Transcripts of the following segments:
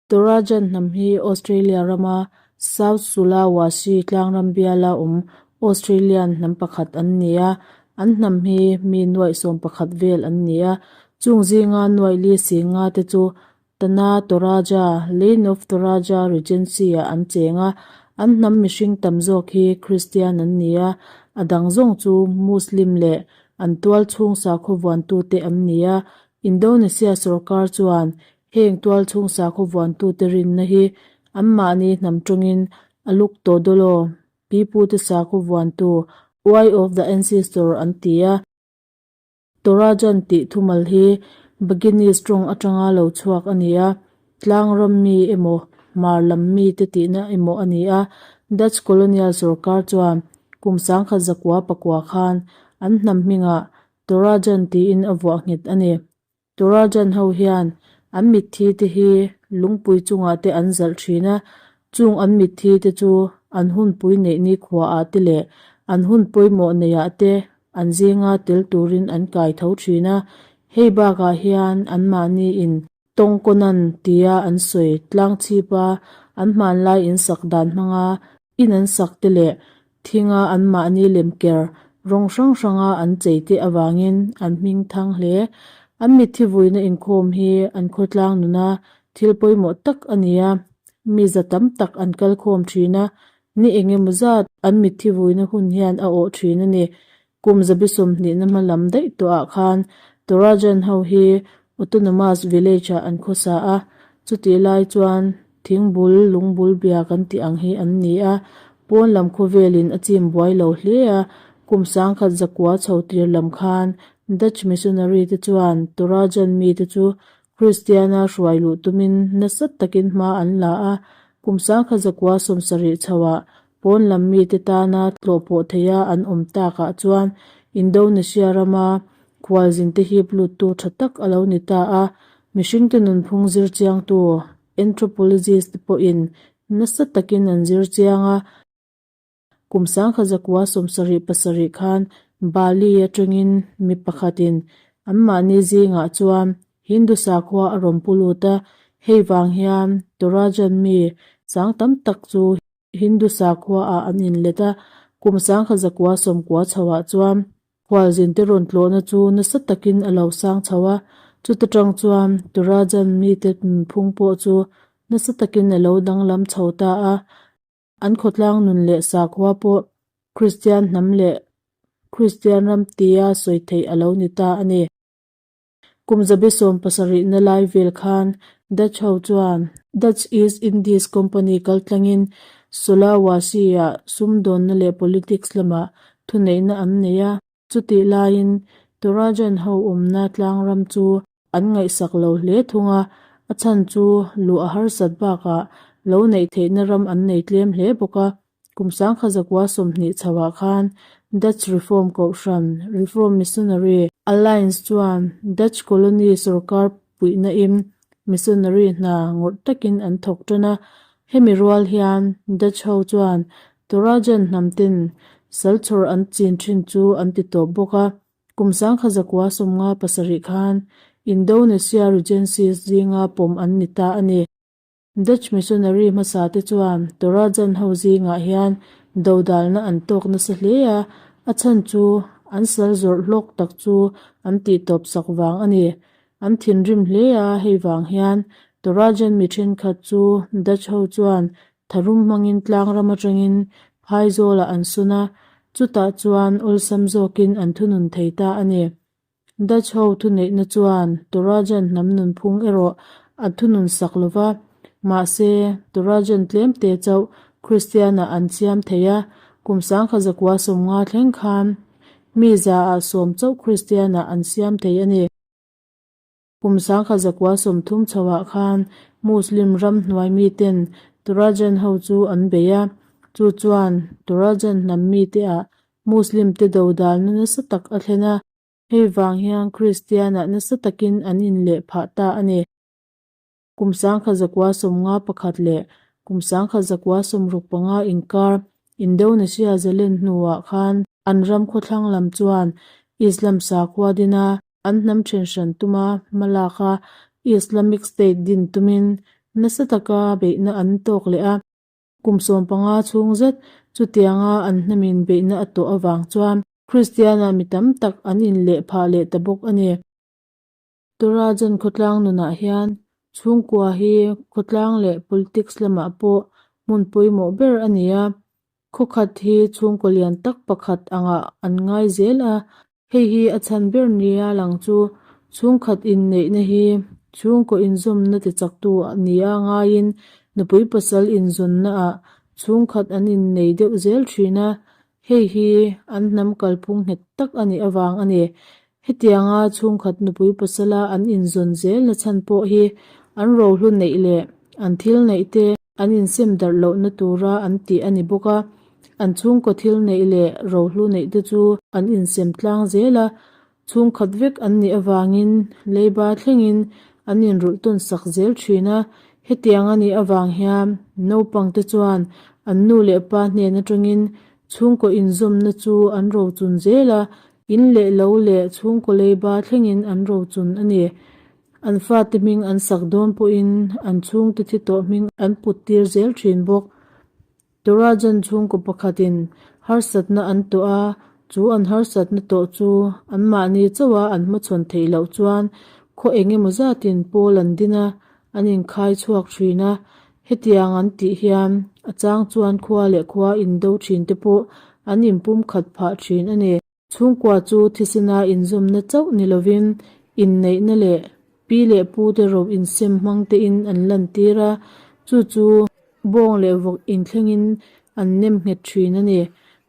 Torajan hnam hi Australia rama South Sulawesi tlangram biala awm Australian hnam pakhat an ni a, an hnam hi mi nuaih 11 vel an ni a, chung zinga nuaih li singa te chu Tana Toraja, Land of Toraja Regency-ah an cheng a, an hnam mihring tam zawk hi Kristian an ni a, a dang zawng chu Muslim leh an tualchhung sakhaw vuantute an ni a, Indonesia sorkar chuan Heng tualchhung sakhaw vuantute rinna hi anmahni hnam tawngin Aluk Todolo, Pipute sakhaw vuantu, Way of the Ancestor an ti a. Torajan tih thumal hi Baginese tawng atanga lo chhuak a ni a, tlang ram mi emaw hmar lam mi te tihna emaw a ni a. Dutch colonial sorkar chuan kum 1909 khan an hnam hmingah Torajan tiin a vuah nghet a ni. Torajan ho hian an mitthi te hi lungpui chungah te an zalh thin a, chung an mitthi te chu an hunpui neih nikhua ah te leh an hun pawimawh neih ah te an zinga tel turin an kai tho thin a, hei bakah hian anmahni in Tawngkawnan tia an sawi tlang chhip a, an hmanlai in sak dan hmanga in an sak te leh thinga anmahni lemker rawng hrang hranga an chei te avangin an hming thang hle. An mitthi vuina inkhawm hi an khawtlang nuna thil pawimawh tak a ni a, mi za tam tak an kal khawm thin a, ni eng emaw zat an mitthi vuina hun hian a awh thin a ni. Kum zabi 20 na hma lam daih tawhah khan Torajan ho hi Autonomous Village ah an khawsa a, chutih lai chuan thingbul, lungbul bia kan tih ang hi an ni a, pawn lam khawvelin a chim buai lo hle a, kum 1900 chho tir lam khan Dutch missionary te chuan Torajan mite chu Kristiana hruai luh tumin nasa takin hma an la a, kum 1970 chhoah pawn lam mite tana tlawh pawh theia an awm takah chuan Indonesia rama khualzinte hip luttu tha tak a lo ni ta a, mihringte nunphung zir chiangtu anthropologist te pawhin nasa takin an zir chiang a. Kum 1977 khan Bali atangin mi pakhatin anmahni zingah chuan Hindu sakhua a rawn pu lut a, hei vang hian Torajan mi sang tam tak chu Hindu sakhua ah an inlet a, kum 1990 chhoah chuan Khualzinte rawn tlawhna chu nasa takin a lo sang chho a, chuta tang chuan Torajan mite nunphung pawh chu nasa takin a lo danglam chho ta a. An khawtlang nun leh sakhua pawh Kristian hnam leh Kristian ram tia sawi theih a lo ni ta a ni. Kum zabi 70 na lai vel khan Dutch ho chuan Dutch East Indies Company kaltlangin Sulawesi-ah sumdawnna leh politics lamah thuneihna an nei a. Chutih laiin Torajan ho awmna tlangram chu an ngaihsak lo hle thung a, a chhan chu luh a harsat bakah lo neih theihna ram an nei tlem hle bawk a. Kum 1920 chhoah khan Dutch Reform Kohhran, Reform Missionary Alliance, chuan Dutch colony sorkar puihnain missionary hna ngawrh takin an thawk tan a. Hemi rual hian Dutch ho chuan Torajan hnamten salchhawr an chin thin chu an ti tawp bawk a. Kum 1957 khan Indonesia Regencies zinga pawm an ni ta a ni. Dutch missionary hmasa te chuan Torajan ho zingah hian dodalna an tawk nasa hle a, a chhan chu an sal zawrh hlawk tak chu an tihtawp sak vang a ni. An thinrim hle a, hei vang hian Torajan mi thenkhat chu Dutch ho chuan tharum hmangin tlang ram atangin phaizawlah an sun a, chutah chuan awlsam zawkin an thunun thei ta a ni. Dutch ho thuneihna chuan Torajan hnam nunphung erawh a thunun sak lo va, mahse Torajan tlemte chauh Kristianah an siam thei a, kum 1950 thleng khan mi zaah sawm chauh Kristianah an siam thei a ni. Kum 1930 chhoah khan Muslim ram hnuai miten Torajan ho chu an bei a, chu chuan Torajan hnam mite ah Muslim te dodalna nasa tak a thlen a, hei vang hian Kristianah nasa takin an inleh phah ta a ni. Kum 1951 leh kum 1965 inkar Indonesia zalen hnuah khan an ram khawthlang lam chuan Islam sakhua dina an hnam then hran tuma hma lak a Islamic State din tumin nasa taka beihna an tawk leh a. Kum 15 chhung zet chutianga an hnamin beihna a tawh avang chuan Kristiana mi tam tak an inleh phah leh ta bawk a ni. Torajan khawtlang nunah hian chhungkua hi khawtlang leh politics lamah pawh hmun pawimawh ber a ni a. Khawkhat hi chhungkaw lian tak pakhat angah an ngai zel a, hei hi a chhan ber nia lang chu chhungkhat inneihna hi chhungkaw inzawmna tichaktu nia ngaiin nupui pasal inzawnnaah chhungkhat an innei deuh zel thin a, hei hi an hnam kalphung nghet tak a nih avang a ni. Hetianga chhungkhat nupui pasala an inzawn zelna chhan pawh hi an rohlu neih leh an thil neih te an insem darh lohna tura an tih a ni bawk a, an chhungkaw thil neih leh rohlu neih te chu an insem tlang zel a, chhungkhat vek an nih avangin leiba thlengin an inrulh tawn sak zel thin a, hetiang a nih avang hian naupang te chuan an nu leh pa hnen atangin chhungkaw inzawmna chu an rochun zel a, In leh lo leh chhungkaw leiba thlengin an rochun a ni. An fate hming an sak dawn pawhin an chhungte thi tawh hming an put tir zel thin bawk. Torajan chhungkaw pakhatin harsatna an tawh a, chu an harsatna tawh chu anmahni chauha an hmachhawn theih loh chuan khaw eng emaw zatin pawl an din a, an inkhai chhuak thin a. Hetiang an tih hian a chang chuan khua leh khua indo thin te pawh an inpumkhat phah thin a ni. Chhungkua chu thisena inzawmna chauh ni lovin inneihna leh pi leh pu te ro insem hmang tein an lantir a, chu chu bawng leh vawk inthlengin an nem nghet thin a ni.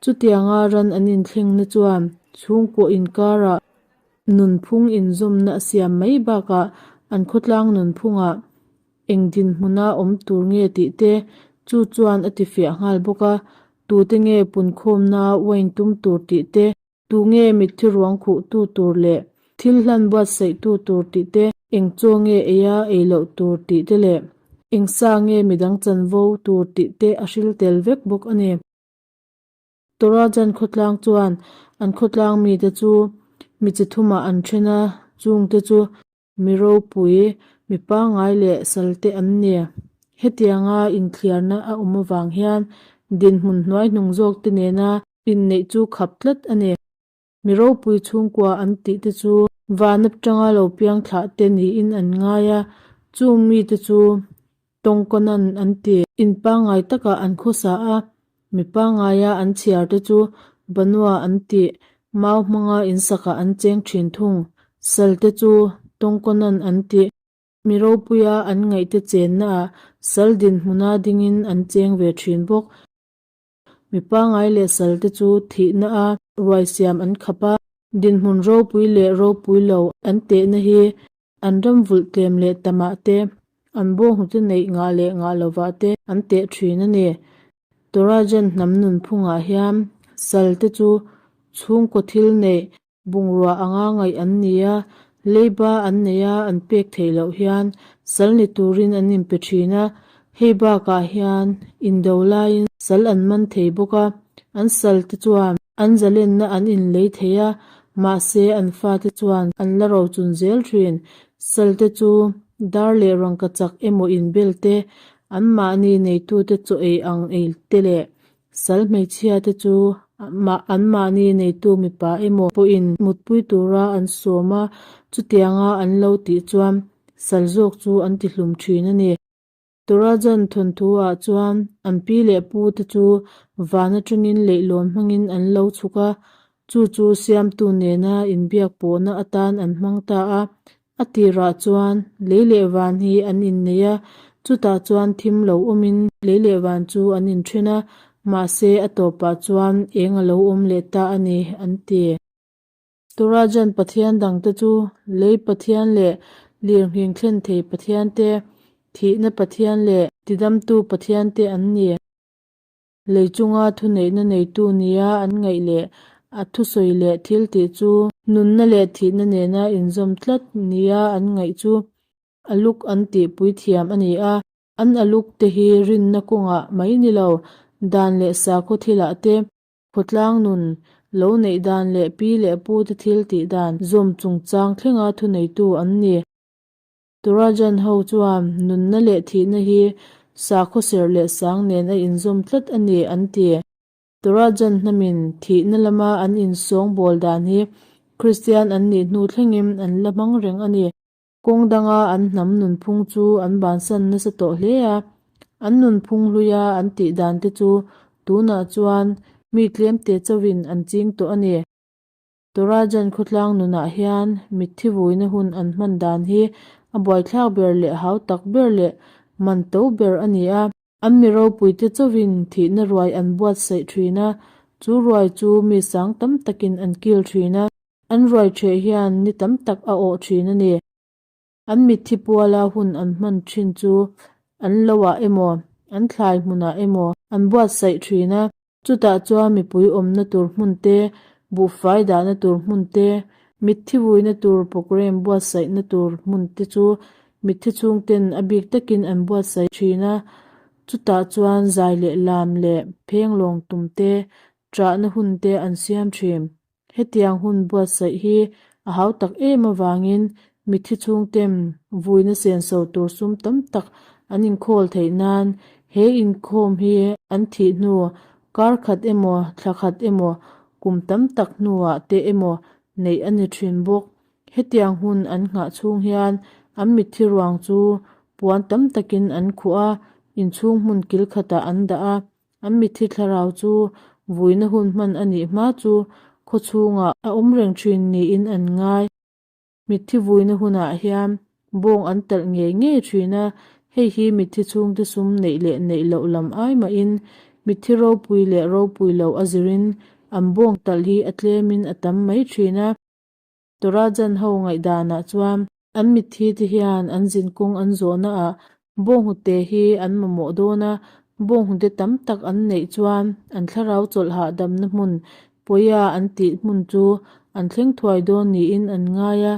Chutianga ran an inthlengna chuan chhungkaw inkarah nunphung inzawmna a siam mai bakah an khawtlang nunphungah eng dinhmuna awm tur nge tih te chu chuan a tifiah nghal bawk a, tute nge punkhawmna wine tum tur tih te, tu nge mitthi ruang khuhtu tur leh thil hlan buatsaihtu tur tih te, eng chaw nge eia ei loh tur tih te leh eng sa nge midang chanvo tur tih te a hril tel vek bawk a ni. Torajan khawtlang chuan an khawtlang mite chu mi chi thumah an then a, chungte chu mi ropui, mi pangngai leh salte an ni. Hetianga inthliarna a awm avang hian dinhmun hnuaihnung zawkte nena inneih chu khap tlat a ni. Mi ropui chhungkua an tih te chu van atanga lo piang thlah te niin an ngai a, chung mite chu Tawngkawnan an ti. In pangngai takah an khawsa a, mi pangngaia an chhiar te chu Banua an ti, mau hmanga in sakah an cheng thin thung. Sal te chu Tawngkawnan an ti. Mi ropuia an ngaihte chennaah sal dinhmuna dingin an cheng ve thin bawk. Mi pangngai leh sal te chu thihna a ruai siam an khap a, dinhmun ropui leh ropui lo an tehna hi an ram vulh tlem leh tamah te, an bawnghnute neih ngah leh ngah lovah te an teh thin a ni. Torajan hnam nunphungah hian sal te chu chhungkaw thil neih Bungrua anga ngaih an ni a, leiba an nei a, an pek theih loh hian sal ni turin an inpe thin a, hei bakah hian indo laiin sal an man thei bawk a, an sal te chuan an zalenna an inlei thei a, mahse an fate chuan an la rochun zel thin. Sal te chu dar leh rangkachak emaw inbel te, anmahni neitute chaw ei ang ei te leh Sal hmeichhia te chu anmahni neitu mipa emaw pawhin mutpui tura an sawm a, chutianga an lo tih chuan sal zawk chu an tihlum thin a ni. Torajan thawnthu-ah chuan an pi leh pu te chu van atangin leihlawn hmangin an lo chhuk a, chu chu siamtu nena inbiak pawhna atan an hmang ta a. A tirah chuan lei leh van hi an innei a, chutah chuan thim lo awmin lei leh van chu an inthen a, mahse a tawpah chuan eng a lo awm leh ta a ni, an ti. Torajan pathian dangte chu lei pathian leh lirnghing thlen thei pathian te, thihna pathian leh tidamtu pathian te an ni. Lei chunga thuneihna neitu nia an ngaih leh a thusawi leh thil tih chu nunna leh thihna nena inzawm tlat nia an ngaih chu aluk an tihpui thiam a ni a. An aluk te hi rinna kawngah mai ni lo, dan leh sakhaw thilah te, khawtlang nun lo neih dan leh pi leh pu te thil tih dan zawm chungchang thlenga thuneitu an ni. Torajan ho chuan nunna leh thihna hi sakhaw serh leh sang nen a inzawm tlat a ni an ti. Torajan hnamin thihna lama an insawngbawl dan hi Kristian an nih hnu thlengin an la hmang reng a ni. Kawng danga an hnam nunphung chu an bansan nasa tawh hle a, an nunphung hluia an tih dan te chu tunah chuan mi tlemte chauhin an ching tawh a ni. Torajan khawtlang nunah hian mitthi vuina hun an hman dan hi a buaithlak ber leh hau tak ber leh man to ber a ni a. An mi ropuite chauhin thihna ruai an buatsaih thin a, chu ruai chu mi sang tam takin an kil thin a. An ruai ṭheh hian ni tam tak a awh ṭhin a ni. An mitthi puala hun an hman ṭhin chu an loah emaw, an thlai hmunah emaw an buatsaih ṭhin a. Chutah chuan mipui awmna tur hmun te, buhfai dahna tur hmun te, mitthi vuina tur programme buatsaihna tur hmun te chu mitthi chhungten a bik takin an buatsaih ṭhin a. Chutah chuan zai leh lam leh phenglawng tum te, ṭahna hun te an siam ṭhin. Hetiang hun buatsaih hi a hau tak em avangin mitthi chhungten vuina senso tur sum tam tak an inkhawl theih nan he inkhawm hi an thih hnu kar khat emaw thla khat emaw kum tam tak hnuah te emaw neih a ni thin bawk. Hetiang hun an nghah chhung hian an mitthi ruang chu puan tam takin an khuh a, inchhung hmun kil khatah an dah a. An mitthi thlarau chu vuina hun hman a nih hma chu khaw chhungah a awm reng thin niin an ngai. Mitthi vuina hunah hian bawng an talh ngei ngei thin a, hei hi mitthi chhungte sum neih leh neih loh lam ai mahin mitthi ropui leh ropui loh a zirin an bawng talh hi a tlemin a tam mai thin a. Torajan ho ngaihdanah chuan an mitthi te hian an zinkawng an zawhnaah bawnghnute hi an mamawh dawn a, bawnghnute tam tak an neih chuan an thlarau chawlh hahdamna hmun pawia an tih hmun chu an thleng thuai dawn niin an ngai a,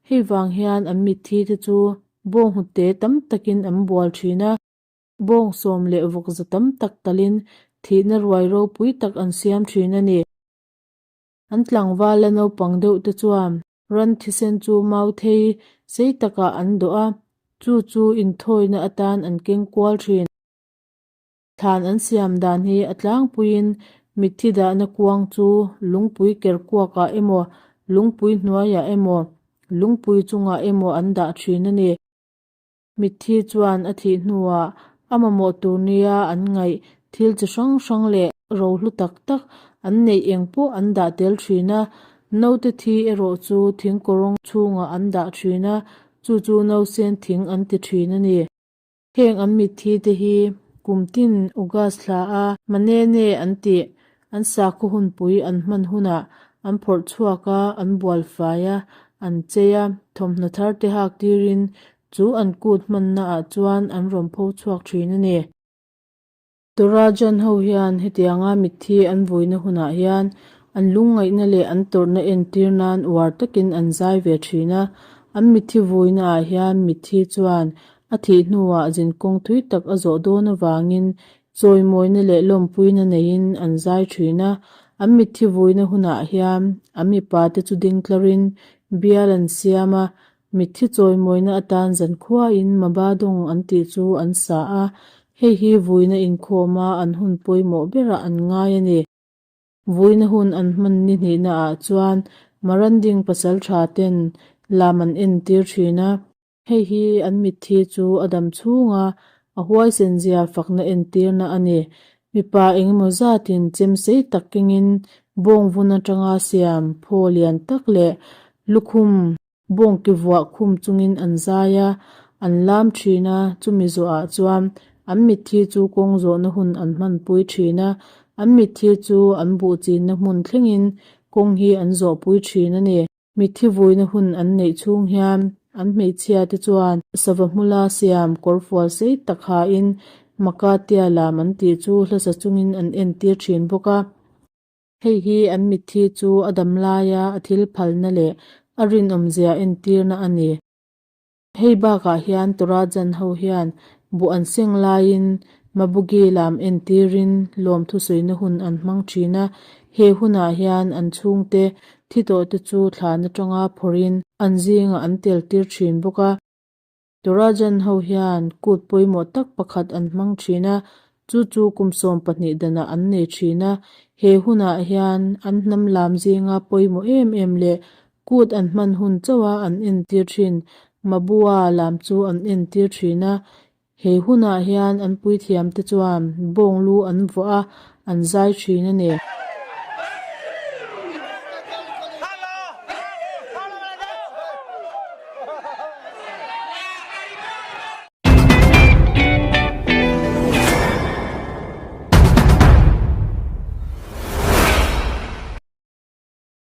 hei vang hian an mitthi te chu bawnghnute tam takin an bual thin a. Bawng sawm leh vawkza tam tak talin thihna ruai ropui tak an siam thin a ni. An tlangval la naupang deuh te chuan ran thisen chu mau thei sei takah an dawh a, chu chu inthawina atan an keng kual thin. Thlan an siam dan hi a tlangpuiin mitthi dahna kuang chu lungpui ker kuakah emaw, lungpui hnuaiah emaw, lungpui chungah emaw an dah thin a ni. Mitthi chuan a thih hnuah a mamawh tur nia an ngaih thil chi hrang hrang leh rohlu tak tak an neih eng pawh an dah tel thin a. Naute thi erawh chu thing kawrawng chhungah an dah thin a, chu chu nausen thing an ti thin a ni. Heng an mitthi te hi kum tin August thla a Manene an tih an sakhaw hunpui an hman hunah an phawrh chhuak a, an bual fai a, an chei a, thawmhnaw thar te hak tirin chu an kut hmanna ah chuan an rawn pho chhuak thin a ni. Torajan ho hian hetianga mitthi an vuina hunah hian an lungngaihna leh an tawrhna entir nan uar takin an zai ve thin a, an mitthi vuina ah hian mitthi chuan a thih hnuah zinkawng thui tak a zawh dawn avangin Chawimawina leh lawmpuina neiin an zai thin a, an mitthi vuina hunah hian an mipate chu ding tlarin bial an siam a, mitthi chawimawina atan zankhuain Mabadawng an tih chu an sa a, hei hi vuina inkhawma an hun pawimawh berah an ngai a ni. Vuina hun an hman ni hnihnaah chuan Maranding pasaltha ten lam an entir thin a. Hei hi an mitthi chu a dam chhunga a huaisen zia fakna entirna a ni. Mipa engemaw zatin chem sei tak kengin bawng vun atanga siam phaw lian tak leh lukhum bawng ki vuah khum chungin an zai a, an lam thin a, chumi zawhah chuan an mitthi chu kawng zawhna hun an hmanpui thin a, an mitthi chu an buh chinna hmun thlengin kawng hi an zawhpui thin a ni. Mitthi vuina hun an neih chhung hian an hmeichhia te chuan sava hmula siam kawrfual sei tak hain Makatia lam an tih chu hlasa chungin an entir thin bawk a. Hei hi an mitthi chu a dam laia a thil phalna leh a rinawmzia entirna a ni. Hei bakah hian Torajan ho hian buh an seng laiin Mabugi lam entirin lawmthu sawina hun an hmang thin a, he hunah hian an chhungte thi tawhte chu thlan atanga phawrhin an zingah an tel tir thin bawk a. Torajan ho hian kut pawimawh tak pakhat an hmang thin a, chu chu kum 12 danah an nei thin a. He hunah hian an hnam lam zinga pawimawh em em leh kut an hman hun chauh a an entir thin Mabua lam chu an entir thin a. He hunah hian an puithiam te chuan bawng lu an vuah a, an zai thin a ni.